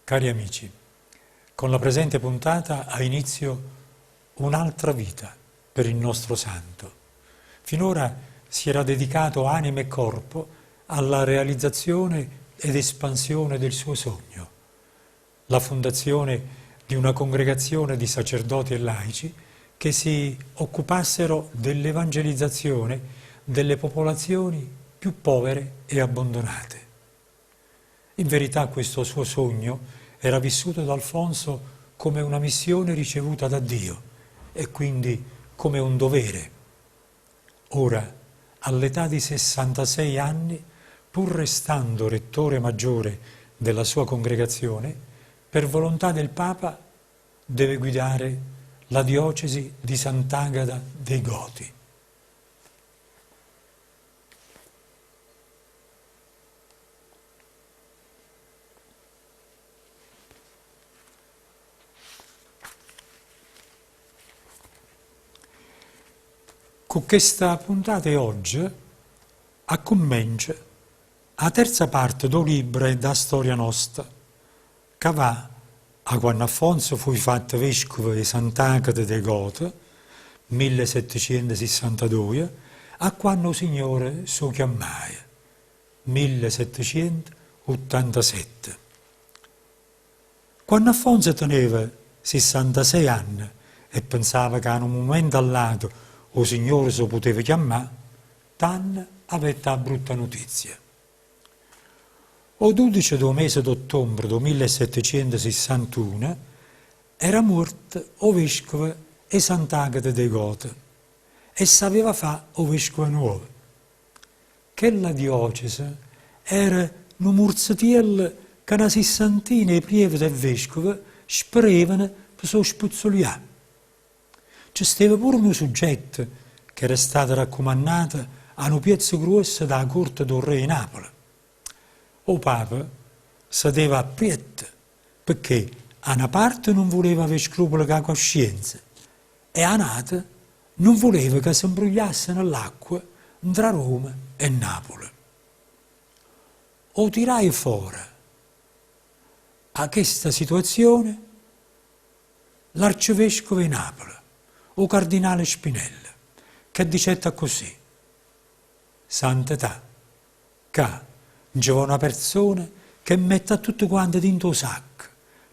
Cari amici, con la presente puntata ha inizio un'altra vita per il nostro santo. Finora si era dedicato anima e corpo alla realizzazione ed espansione del suo sogno, la fondazione di una congregazione di sacerdoti e laici che si occupassero dell'evangelizzazione delle popolazioni più povere e abbandonate. In verità questo suo sogno era vissuto da Alfonso come una missione ricevuta da Dio e quindi come un dovere. Ora, all'età di 66 anni, pur restando rettore maggiore della sua congregazione, per volontà del Papa deve guidare la diocesi di Sant'Agata dei Goti. Cu chesta puntata 'e ogge accummencia 'a terza parte d' 'o libbro d' 'a storia nosta, ca va 'a quanno Affonzo fuje fatto vescuvo 'e Sant'Agata de' Gote, millesettecientosissantadoje, a quanno 'o Signore s' 'o chiammaje, millesettecientottantasette. Quanno Affonzo teneva sissantasei anne e pensava ca 'a nu mumento a ll'ato 'o Signore s' 'o puteva chiammà, tanno avette 'a brutta nutizia. O dudice d' 'o mese d'ottombre d' 'o millesettecientosissantuno era muorto 'o vescovo 'e Sant'Agata de' Gote e s'aveva fà 'o vescovo nuovo. Chella diocese era nu murzetiello ca na sissantina 'e prievete e vescuve sperevano pe s' 'o spuzzulià. Ce steva pure nu suggetto ch'era stato raccumannato 'a nu piezzo gruosso d' 'a corte d' 'o rre 'e Napule. O Papa se deva apprietto pecché 'a na parte nun vuleva avé scrupolo cu 'a coscienza e 'a n'ata nun vuleva ca se 'mbrugliasseno ll'acque ntra Roma e Napule. O tiraje fora 'a chesta situazione l'arcivescovo 'e Napule, 'o cardinale Spinella, che dicette accussì, Santità, ccà nce vo' na perzona che mette a tutte quante dint' 'o sacco,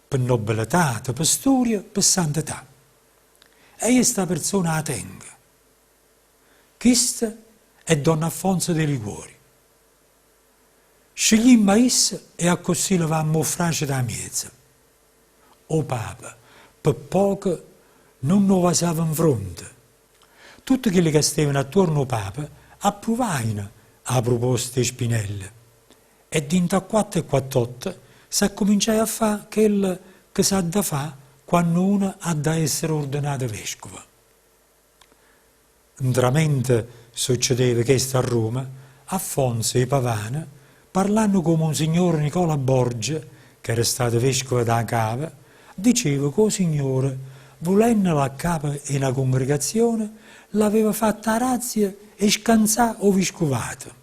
pe nobiletate, pe sturio, pe santità. E io sta perzona 'a tengo. Chisto è Don Affonso de Liguori. Sceglimmo a isso e accussì levammo 'o ffraceto 'a miezo. O Papa, pe poco, nun 'o vasava 'nfronte. Tutte chille ca stevano attuorno 'o Papa appruvajeno 'a pruposta 'e Spinelli e dinto a quatto e quatt'otto s'accuminciaje a fà chello che s'ha da fà quanno uno ha da essere ordenato vescovo. Ntramente succedeva chesto a Roma, Affonzo 'e Pavano, parlanno cu Monsignore Nicola Borgia, ch'era stato vescovo d' 'a Cava, diceva ca 'o Signore, vulennelo a capo 'e na congregazione, l'aveva fatta 'a razia 'e scanzà 'o viscuvato.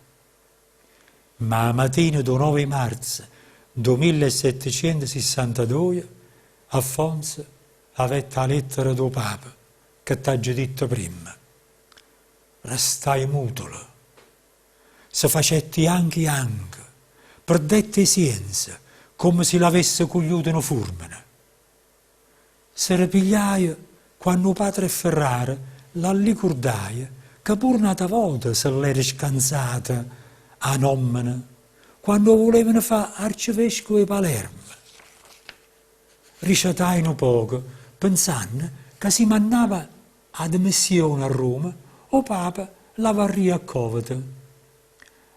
Ma 'a matina d' 'o nove 'e marzo d' 'o millesettecientosissantadoje, Affonzo avette 'a lettera d' 'o Papa che t'aggio ditto primma. Restaje mutolo. Se facette janco janco, perdette 'e sienze comme si l'avesse cugliuto nu furmine. Se repigliaje quanno 'o patre 'e Ferrara l'allicurdaje ca pure n'ata vota se l'era scanzata 'a nommena quanno 'o vulevano fà arcivescovo 'e Palermo. Riciataje nu poco, pensanno ca si mannava 'a dimissione a Roma, 'o Papa l'avarria accovete.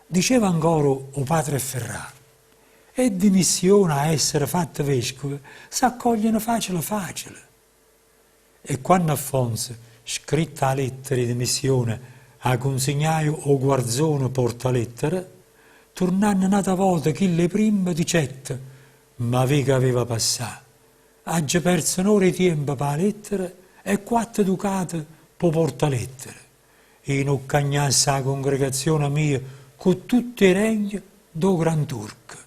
Diceva ancora 'o patre 'e Ferrara, 'E dimissione 'a essere fatte vescuve s'accoglieno facile facile. E quanno Affonzo, scritta 'a lettera 'e dimissione, 'a cunsignaje ô guarzone portalettere, turnanno n'ata vota chillo 'e primma dicette, Ma vi' che aveva passà! Aggio perzo n'ora 'e tiempo p' 'a lettera e quatto ducate p' 'o portalettere. I' nun cagnasse 'a congregazione mia cu tutt' 'e regne d' 'o Granturco.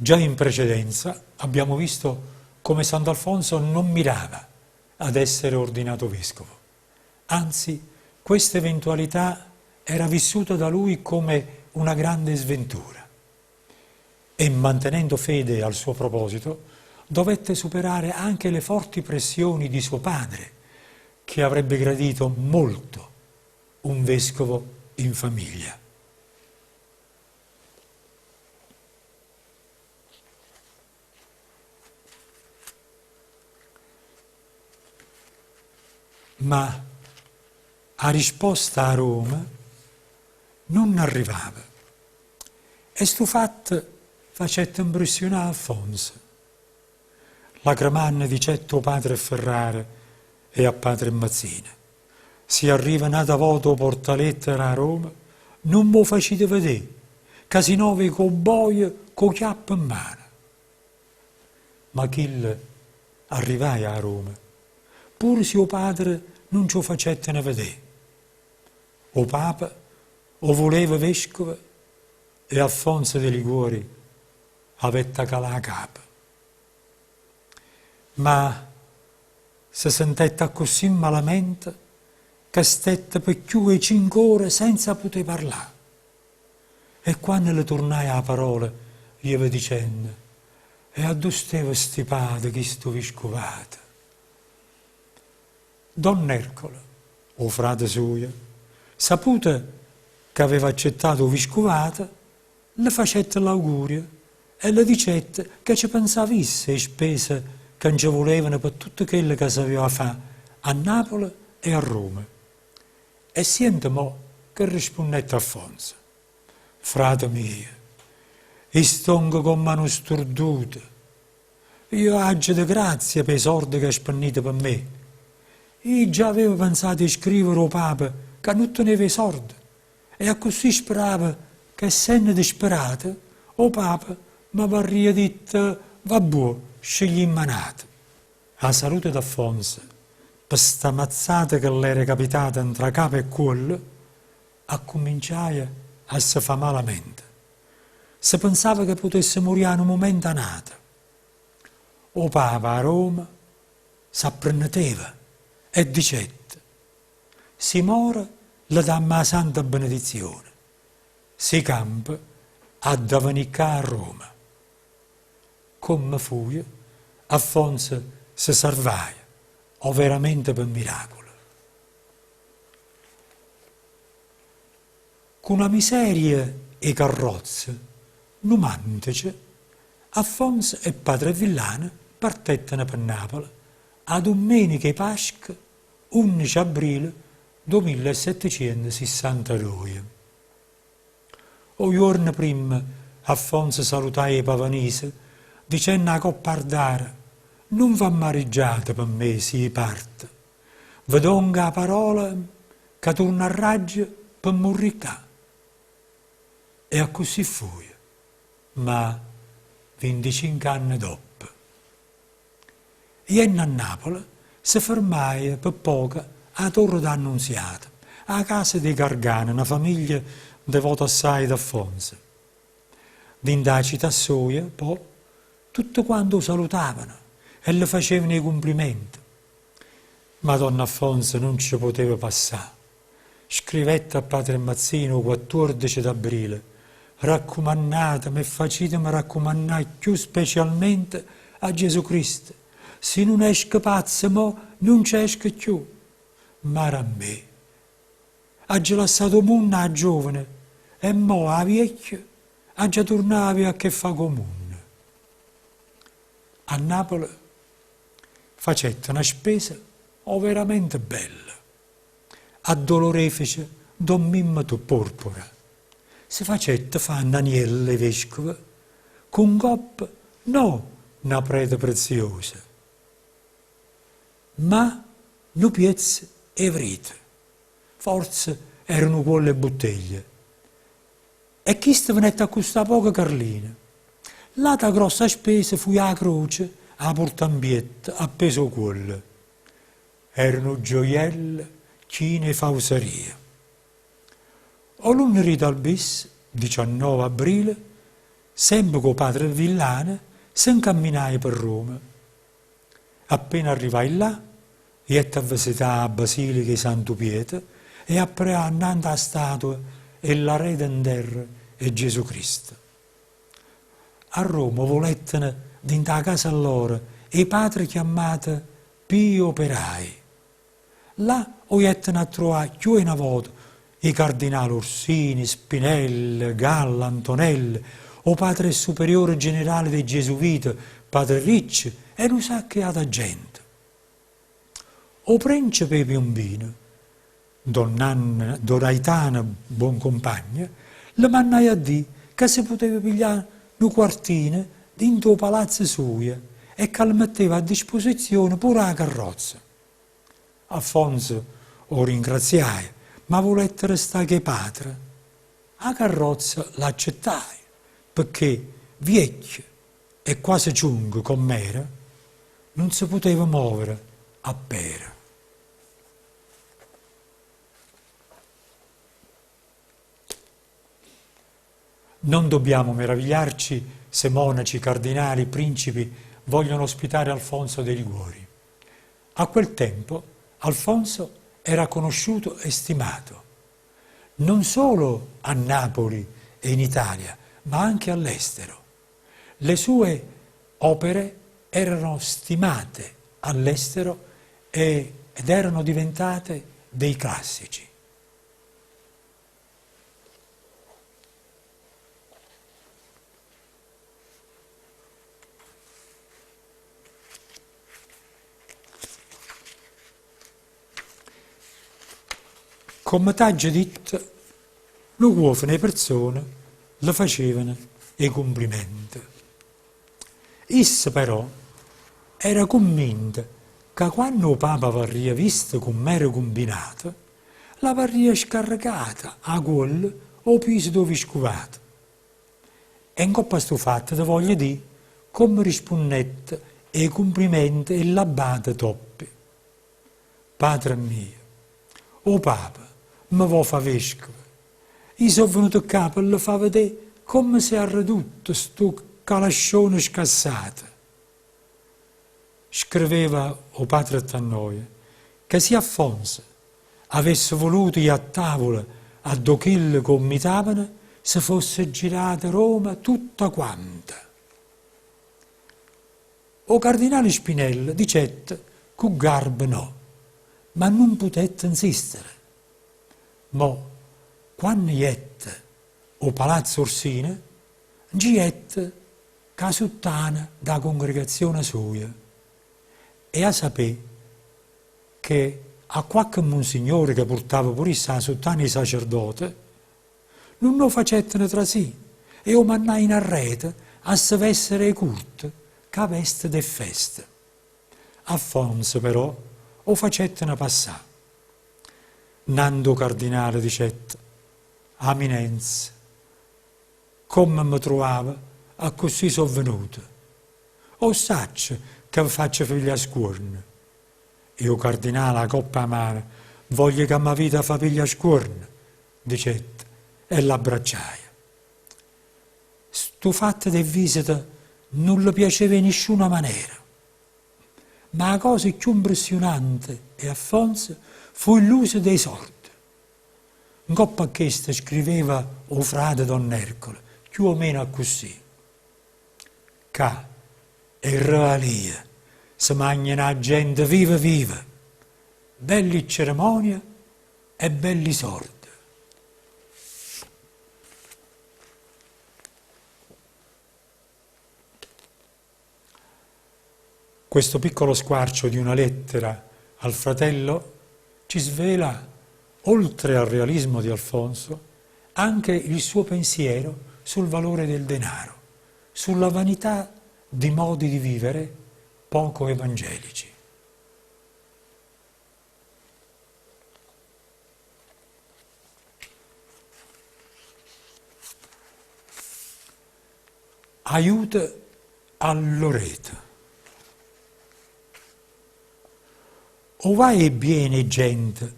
Già in precedenza abbiamo visto come Sant'Alfonso non mirava ad essere ordinato vescovo. Anzi, questa eventualità era vissuta da lui come una grande sventura. E mantenendo fede al suo proposito, dovette superare anche le forti pressioni di suo padre, che avrebbe gradito molto un vescovo in famiglia. Ma 'a risposta 'a Roma nun arrivava e stu fatto facette 'mpressiunà Alfonso. Lacremanno dicette 'o padre Ferrara e a padre Mazzini, Si arriva n'ata vota 'o portalettera 'a Roma, nun m' 'o facite vedé, ca si no veco 'o boia cu 'o chiappo 'mmano. Ma chillo arrivaje 'a Roma, pure si 'o padre nun ce 'o facetteno vedé. O Papa 'o vuleva vescovo e Alfonso de' Liguori avette acalà 'a capa. Ma se sentette accussì malamente ca stette pe cchiù 'e cinch'ore senza puté parlà. E quanno le turnaje 'a parola jeva dicenno, E addò steva stipato chistu viscuvato? Don Ercole, 'o frate sujo, saputo c'aveva accettato 'o viscuvato, le facette l'augurio e le dicette ca ce pensava isso 'e spese ca nce vulevano pe tutto chello ca s'aveva fà a Napule e a Roma. E siente mo che rispunnette Alfonso, Frate mio, i' stongo comm'a nu sturduto. Io aggio de grazia p' 'e sorde ca spennite pe me. Io già avevo pensato 'e scrivere 'o Papa ca nun tenevo 'e sorde e accussì speravo ca essenno disperato 'o Papa m'avarria ditto Vabbuò, sceglimmo a n'ato. 'A salute d'Alfonso, pe sta mazzata che l'era capitata ntra capo e cuollo, accumminciaje a se fa malamente. Se pensava che putesse murì 'a nu mumento a n'ato. O Papa a Roma s'apprenneteva e dicette, Si more le dammo 'a santa benedizione, si campa adda venì ccà a Roma. Comme fuje, Alfonso se sarvaje, overamente pe miraculo. Cu na miseria 'e carrozze, nu mantece, Alfonso e Padre Villano partetteno pe Napule 'a dummeneca 'e Pasca unnece abbrile d' 'o millesettecientosissantadoje. O juorno primma Alfonso salutaje 'e pavanise dicenno 'a coppa Ardara, Nun v'amariggiate pe me si i' parto. Ve dongo 'a parola ca turnarraggio pe murì ccà. E accussì fuje, ma vinticinc'anne doppo. Jenno a Napule se fermaje pe poco â Torre d'Annunziata, â casa d' 'e Gargano, na famiglia devota assaje d'Alfonso. Dint' 'a cità soja, po', tutte quante 'o salutavano e lle facevano 'e cumplimente. Ma don Alfonso nun ce puteva passà. Scrivette a Padre Mazzini 'o quattuordece d'abbrile, Raccumannateme e faciteme raccumannà cchiù specialmente a Gesù Cristo. Si nun esco pazzo mo, nun ce esco cchiù. Mare a me! Aggio lassato 'o munno 'a giovane e mo, 'a viecchio, aggia turnà a avè a che fà cu 'o munno. A Napule facette na spesa overamente bella. Addò l'orefice Don Mimmo Porpora se facette fà n'aniello 'e vescovo cu 'ncoppa no na preta preziosa, ma nu piezzo 'e vrito, forze era nu cuollo 'e butteglia. E chisto venette a custà poco carline. L'ata grossa spesa fuje 'a croce 'a purtà 'mpietto appesa 'o cuollo. Era nu gioiello chino 'e fausaria. O lunnerì dal bis, diciannove abbrile, Sempe cu 'o padre Villani se 'ncamminaje pe Roma. Appena arrivaje là, jette a vesetà 'a Basilica 'e Santu Pietro e a preà annante 'a statua 'e ll'arede 'nterra 'e Giesù Cristo. A Roma 'o vuletteno dint' 'a casa lloro 'e patre chiammate Pii Operai. Là 'o jetteno a truvà cchiù 'e na vota 'e cardinale Orsini, Spinelli, Gallo, Antonelli, 'o patre superiore generale d' 'e Giesuvite, padre Ricci e nu sacco 'e ata gente. O prencepe 'e Piombino, don Nanni, don Aitano Buoncompagno, le mannaje a dì ca se puteva piglià nu quartino dint' 'o palazzo sujo e ca le metteva a disposizione pure 'a carrozza. Alfonso 'o ringraziaje, ma vulette restà cu 'e patre. 'A carrozza l'accettaje, pecché viecchio e quase ciunco comm'era, nun se puteva movere a pere. Non dobbiamo meravigliarci se monaci, cardinali, principi vogliono ospitare Alfonso de' Liguori. A quel tempo Alfonso era conosciuto e stimato, non solo a Napoli e in Italia, ma anche all'estero. Le sue opere erano stimate all'estero ed erano diventate dei classici. Comme t'aggio ditto, nu cuofeno 'e perzone le facevano 'e cumplimente. Isso però era cumminto ca quanno 'o Papa avarria visto comm'era cumbinato, l'avarria scarrecata 'a cuollo 'o piso d' 'o viscuvato. E 'ncopp' a stu fatto te voglio dì comme rispunnette 'e cumplimente 'e ll'abbate Toppi. Patre mio, 'o Papa me vo' fa vescovo. I' so' venuto ccà pe lle fa vedé comme s'è arredutto stu calascione scassato. Screveva 'o patre Tannoia ca si Affonso avesse vuluto ì a tavula addò chille ch' 'o mmitavano, se fosse girata Roma tutta quanta. O cardinale Spinello dicette cu garbo no, ma nun putette 'nsistere. Mo, quanno jette ô Palazzo Orsini, nce jette cu 'a suttana d' 'a congregazione soja e 'a sapé che a quacche munsignore ca purtava pure isso 'a suttana 'e sacerdote, nun 'o facetteno trasì e 'o mannajeno arreto a se vestere 'e curto cu 'a veste d' 'e ffeste. Affonso però 'o facetteno passà. Nnante 'o cardinale dicette, Aminenza, comme me truvavo accussì so' venuto. O ssaccio ca ve faccio piglià scuorno. E 'o cardinale 'a copp' 'a mano, Voglio ca m'avite 'a fa piglià scuorno, dicette e l'abbracciaje. Stu fatto d' 'e visite nun le piaceva 'e nisciuna manera. Ma 'a cosa cchiù 'mpressiunante 'e Affonso fuje l'uso d' 'e sorde. Ncopp' a chesto scriveva 'o frate Don Ercole, cchiù o meno accussì, Ccà 'e rrevalie se magnano 'a gente viva viva, belli ccerimonie e belli sorde. Questo piccolo squarcio di una lettera al fratello ci svela, oltre al realismo di Alfonso, anche il suo pensiero sul valore del denaro, sulla vanità di modi di vivere poco evangelici. Aiuto a Loreto. O vai e biene 'e gente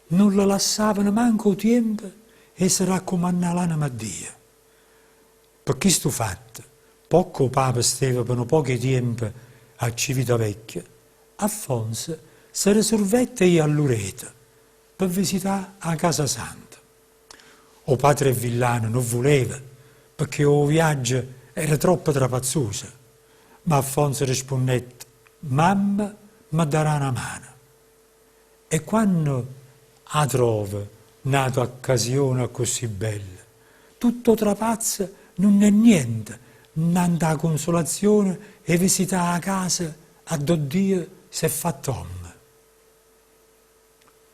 nun le lassavano manco 'o tiempo 'e se raccumannà l'anema a Dio. Pe chistu fatto, po' ca 'o Papa steva pe nu poco 'e tiempo a Civitavecchia, Affonso se resurvette 'e ì a Lureto pe visità 'a Casa Santa. O patre 'e Villano nun vuleva pecché 'o viaggio era troppo trapazzuso, ma Affonso rispunnette, Mamma me darà na mano. E quanno 'a trovo n'ata occasione accussì bella? Tutt' 'o trapazzo nun è niente 'nnante 'a cunsulazione 'e visità 'a casa addò Dio s'è fatto ommo.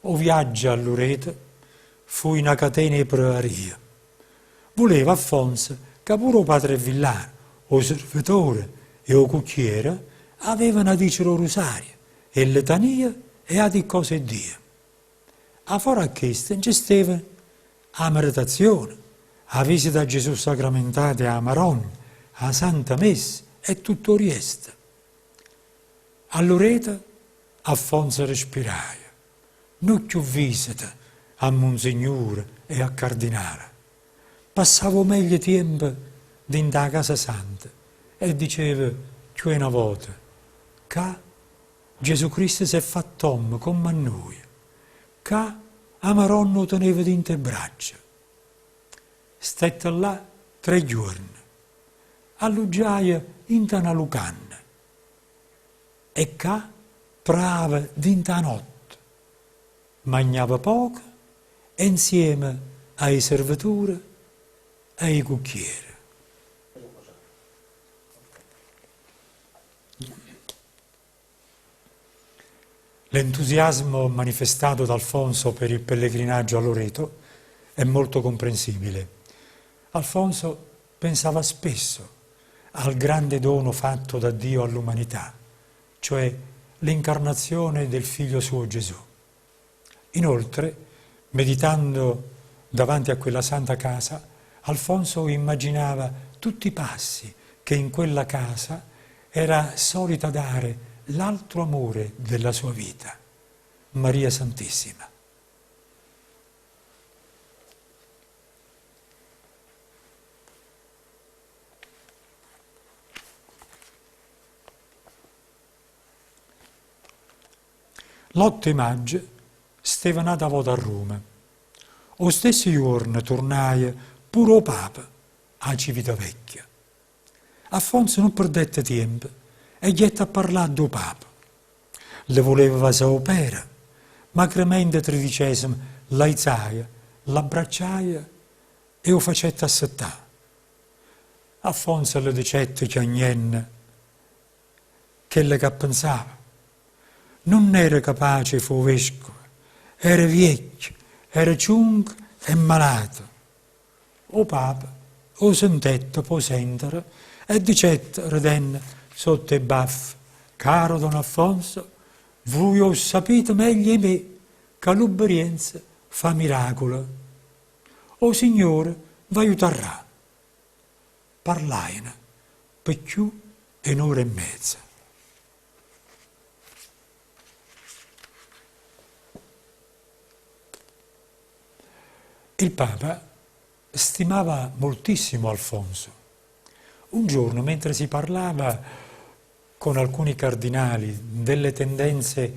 O viaggio a Lureto fuje na catena 'e prearie. Vuleva Affonso ca pure 'o patre 'e Villano, 'o servetore e 'o cucchiere avevano 'a dicere 'o rusario, 'e lletanie e ati ccose 'e Dio. A fora a chesto nce steva 'a meretazione, 'a visita a Gesù Sacramentato e 'a Maronna, 'a Santa Messa e tutto 'o riesto. A Lureto Affonso respiraje. Nu cchiù visita a munzignure e a cardinale. Passava 'o meglio tiempo dint' 'a Casa Santa e diceva cchiù 'e na vota, Ccà Gesù Cristo s'è fatto ommo comm' a nuje. Ccà 'a Maronna 'o teneva dint' 'e braccia. Stette là tre juorne. Alluggiaje 'int' a na lucanna. E ccà prava dint' 'a notte. Magnava poco e 'nzieme a 'e serveture e 'e cucchiere. L'entusiasmo manifestato da Alfonso per il pellegrinaggio a Loreto è molto comprensibile. Alfonso pensava spesso al grande dono fatto da Dio all'umanità, cioè l'incarnazione del figlio suo Gesù. Inoltre, meditando davanti a quella santa casa, Alfonso immaginava tutti i passi che in quella casa era solita dare l'altro amore della sua vita, Maria Santissima. L'otto 'e maggio steva n'ata vota a Roma. O stesso juorno turnaje pure 'o Papa 'a Civitavecchia. Affonso nun perdette tiempo e ghiette a parlà addò Papa. Le vuleva vasà 'o pere, ma Cremente tridicesimo l'aizaje, l'abbracciaje e 'o facette assettà. Affonso le dicette chiagnenno chello ca pensava. Nun era capace 'e fà 'o vescovo, era viecchio, era ciunco e malato. O Papa 'o sentette p' 'o sentere e dicette, redenno sott' 'e baffe, Caro don Affonso, vuje 'o ssapite meglio 'e me ca l'ubberienza fa miracule. O Signore v'aiutarrà. Parlajeno pe cchiù 'e n'ora e meza. Il Papa stimava moltissimo Alfonso. Un giorno, mentre si parlava con alcuni cardinali delle tendenze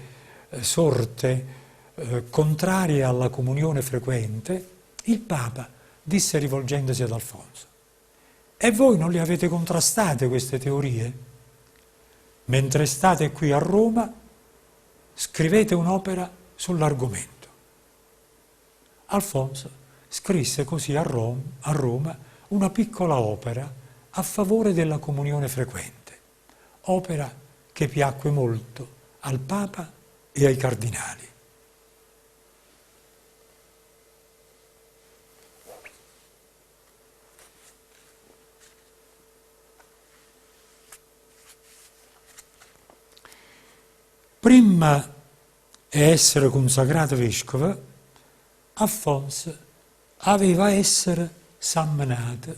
sorte contrarie alla comunione frequente, il Papa disse rivolgendosi ad Alfonso, E voi non le avete contrastate queste teorie? Mentre state qui a Roma, scrivete un'opera sull'argomento. Alfonso scrisse così a Rom a Roma una piccola opera a favore della comunione frequente, opera che piacque molto al Papa e ai cardinali. Primma 'e essere cunsacrato vescovo, Affonso aveva essere sammenato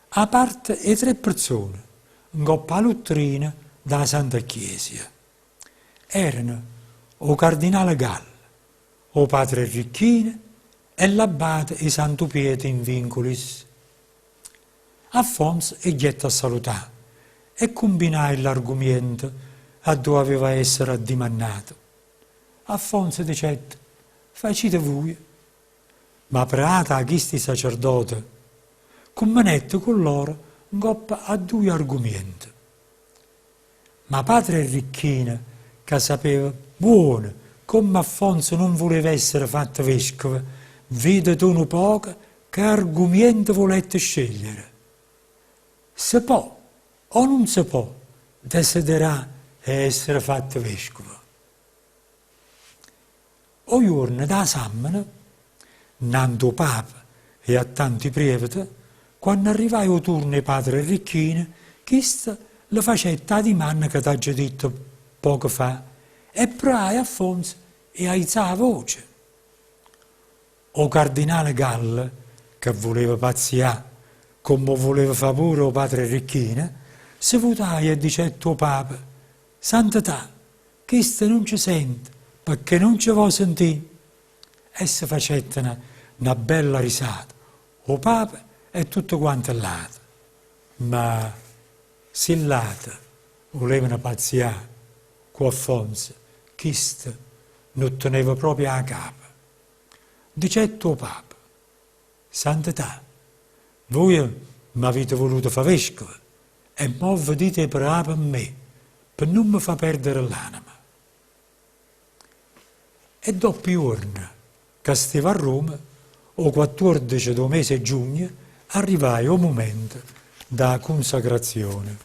'a parte 'e tre perzone 'ncopp' 'a luttrina d' 'a Santa Chiesia. Erano 'o cardinale Gallo, 'o patre Ricchino e ll'abbate 'e Santu Pietro in Vinculis. Affonzo 'e ghiette a salutà e cumbinaje ll'argumiento addò aveva essere addimannato. Affonzo dicette, Facite vuje. Ma preato 'a chisti sacerdote, cummenette cu lloro 'ncoppa a duje argumiente. Ma patre Erricchino, ca sapeva buono comme Affonzo nun vuleva essere fatto vescovo, vide tu nu poco che argumiento vulette scegliere. Se po' o nun se po' desiderà 'e essere fatto vescovo? O juorno d' 'a sammena, 'nnante 'o Papa e a tanti prievete, quanno arrivaje 'o turno 'e Padre Erricchino, chisto le facette 'a dimanna ca t'aggio ditto poco fa e preaje Affonzo 'e aizà 'a voce. O cardinale Gallo, che vuleva pazzià comme 'o vuleva fà pure 'o Padre Erricchino, se vutaje e dicette 'o Papa, Santità, Chisto nun ce sente pecché nun ce vo' sentì. E se facetteno na bella risata 'o Papa e tutte quante ll'ate. Ma si ll'ate vulevano pazzià cu Affonzo, chisto nun teneva proprio 'a capa. Dicette 'o Papa, Santità, vuje m'avite vuluto fa vescovo e mò vedite 'e preà pe mme, pe nun me fa perdere l'anema. E doppo juorne ca steva a Roma, 'o quattuordece d' 'o mese 'e giugno, arrivaje 'o mumento d' 'a cunsacrazione.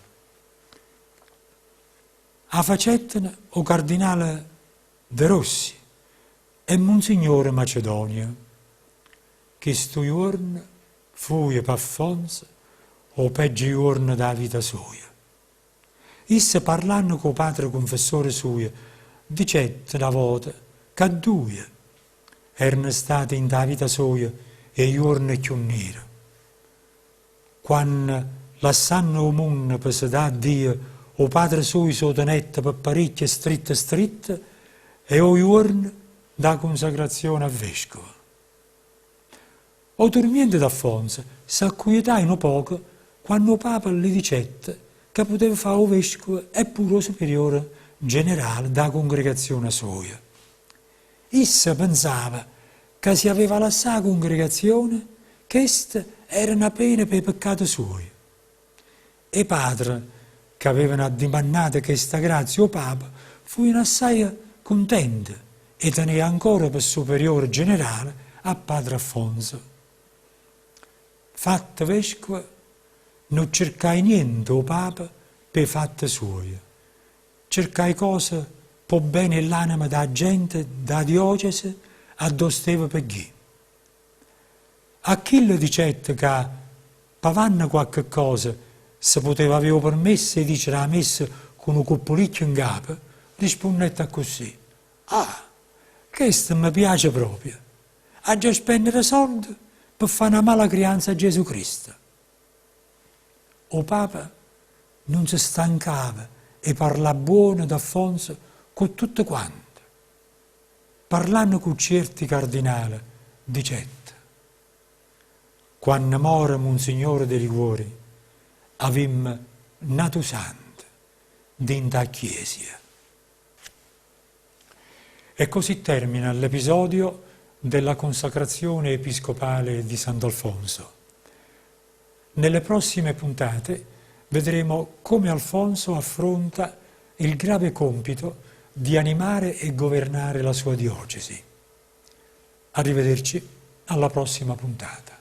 'A facetteno 'o cardinale De Rossi e Munzignore Macedonio. Chistu juorno fuje p'Affonzo 'o peggio juorno d' 'a vita soja. Isso parlanno cu 'o patre cunfessore sujo dicette na vota ca dduje erano state 'int' 'a vita soja 'e juorne cchiù nire. Quanno, lassanno 'o munno pe se dà a Dio, 'o patre sujo s' 'o tenette pe paricchie stritte stritte e 'o juorno d' 'a cunsacrazione a vescovo. O turmiento d'Affonzo s'accuietaje nu poco quanno 'o Papa lle dicette ca puteva fà 'o vescovo e pure 'o superiore generale d' 'a cungregazione soja. Isso penzava ca si aveva lassà 'a cungregazione, chesta era na pena p' 'e peccate suoje. E patre, ca avevano addimannato chesta grazia ô Papa, fujeno assaje cuntente 'e tené ancora pe superiore generale a Padre Affonzo. Fatto vescovo, nu cercaje niente ô Papa p' 'e fatte suoje. Cercaje cose p' 'o bene 'e ll'anema d' 'a gente d' 'a diocese addò steva pe gghì. A chillo dicette ca, pavanno quacche cosa, se puteva avé 'o permesso 'e dicere 'a messa cu nu cuppulicchio 'ncapo, rispunnette accussì, Ah! Chesto me piace proprio! Aggia spennere solde pe fà na mala crianza a Giesù Cristo! O Papa nun se stancava 'e parlà buono d'Affonso cu tutte quante. Parlanno cu cierti cardinale, dicette, Quanno more Munsignore de Liguori, avimmo n'atu santo dint' 'a chiesia. E così termina l'episodio della consacrazione episcopale di Sant'Alfonso. Nelle prossime puntate vedremo come Alfonso affronta il grave compito di animare e governare la sua diocesi. Arrivederci alla prossima puntata.